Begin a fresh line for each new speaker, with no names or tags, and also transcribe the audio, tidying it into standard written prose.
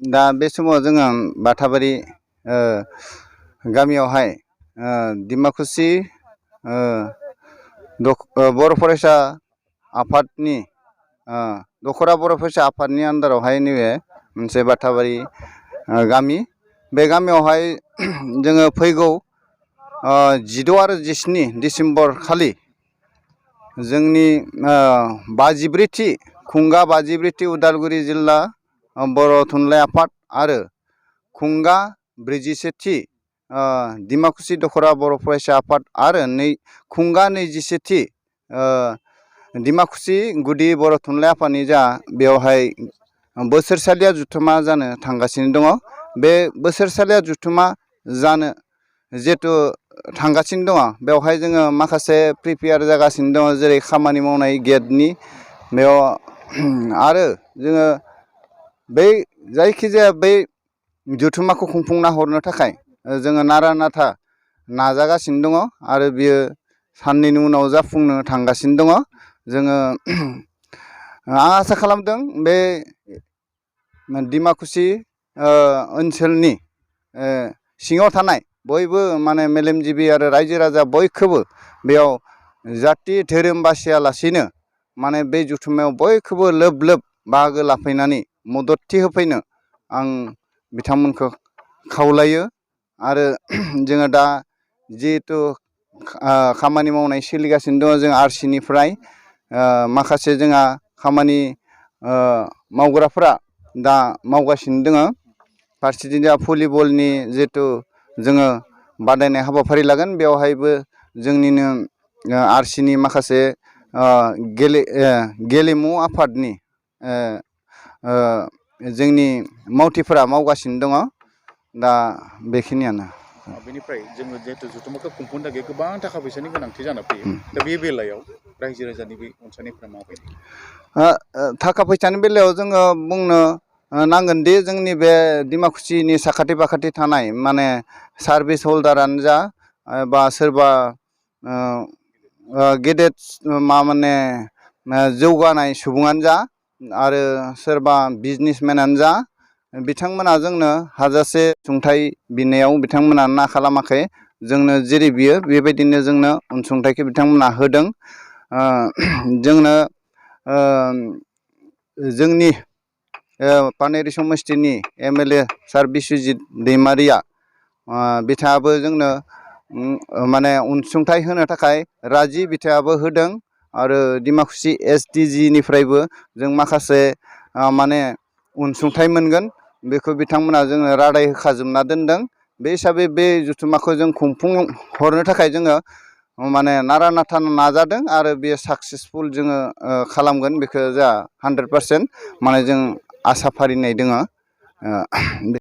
दा बे समाव जोङो बाथाबारि गामियावहाय डिमाकुसि बर' फरायसा आफादनि दखरा बर' फरायसा आफादनि आन्दारावहाय नैबे मोनसे बाथाबारि गामि। बे गामियावहाय जोङो फैगौ 16 आरो 17 डिसेम्बर खालि जोंनि 54थि खुंगा 54थि उदालगुरि जिल्ला बर' थुनलाइ आफाद आरो खुंगा 41थि डिमाकुसि दखरा बर' फरायसा आफाद आरो खुंगा 21थि डिमाकुसि गुदि बर' थुनलाइ आफादनि जा बेवहाय बोसोरसालिया जुथुमा जानो थांगासिनो दङ। बे बोसोरसालिया जुथुमा जानो जिहेथु थांगासिनो दङ, बेवहाय जोङो माखासे प्रिपेयार जागासिनो दङ, जेरै खामानि मावनाय गेटनि बेयाव आरो जोङो बै जायखिजाया बै जुथुमाखौ खुंफुंना हरनो थाखाय जोङो नारा नाथा नाजागासिनो दङ आरो बियो साननैनि उनाव जाफुंनो थांगासिनो दङ। जोङो आं आसा खालामदों बे डिमाकुसि ओनसोलनि सिङाव थानाय बयबो माने मेलेमजिबि आरो रायजो राजा बयखौबो बेयाव जाथि धोरोम बासियालासिनो माने बे जुथुमायाव बयखौबो लोब लोब बाहागो लाफैनानै मददथि होफैनो आं बिथांमोनखौ खावलायो। आरो जोङो दा जिहेथु खामानि मावनाय सोलिगासिनो दङ, जों आरसिनिफ्राय माखासे जोंहा खामानि मावग्राफोरा दा मावगासिनो दङ। फारसेथिं जोंहा भलिबलनि जिहेथु जोङो बादायनाय हाबाफारि लागोन, बेवहायबो जोंनिनो आरसिनि माखासे गेलेमु आफादनि जोंनि मावथिफोरा मावगासिनो दङ। दा बेखिनियानो।
बेनिफ्राय जोङो जिहेतु जुथुमाखौ खुंफुंनो थाखाय गोबां थाखा फैसानि गोनांथि जाना फैयो, दा बे बेलायाव रायजो राजानि बे अनसायनायफ्रा माबायदि?
थाखा फैसानि बेलायाव जोङो बुंनो नांगोन दि जोंनि बे डिमाकुसिनि साखाथि फाखाथि थानाय माने सार्भिस हल्डारानो जा बा सोरबा गेदेर माने जौगानाय सुबुङानो जा आरो सोरबा बिजनेसमेनानो जा, बिथांमोना जोंनो हाजासे अनसुंथाइ बिनायाव बिथांमोना ना खालामाखै। जोंनो जेरै बियो बेबायदिनो जोंनो अनसुंथाइखौ बिथांमोना होदों। जोंनो जोंनि पानेरि समस्तिनि MLA सार बिस्वजित दैमारिया बिथाङाबो जोंनो माने अनसुंथाइ होनो थाखाय राजि, बिथाङाबो होदों। आरो डिमाकुसि SDG निफ्रायबो जों माखासे माने अनसुंथाइ मोनगोन, बेखौ बिथांमोना जोङो रादाय होखाजोबना दोनदों। बे हिसाबै बे जुथुमाखौ जों खुंफुंहरनो थाखाय जोङो माने नारा नाथा नाजादों आरो बे साक्सेसफुल जोङो खालामगोन, बेखौ जोंहा 100% माने जों आसा फारिनाय दङ।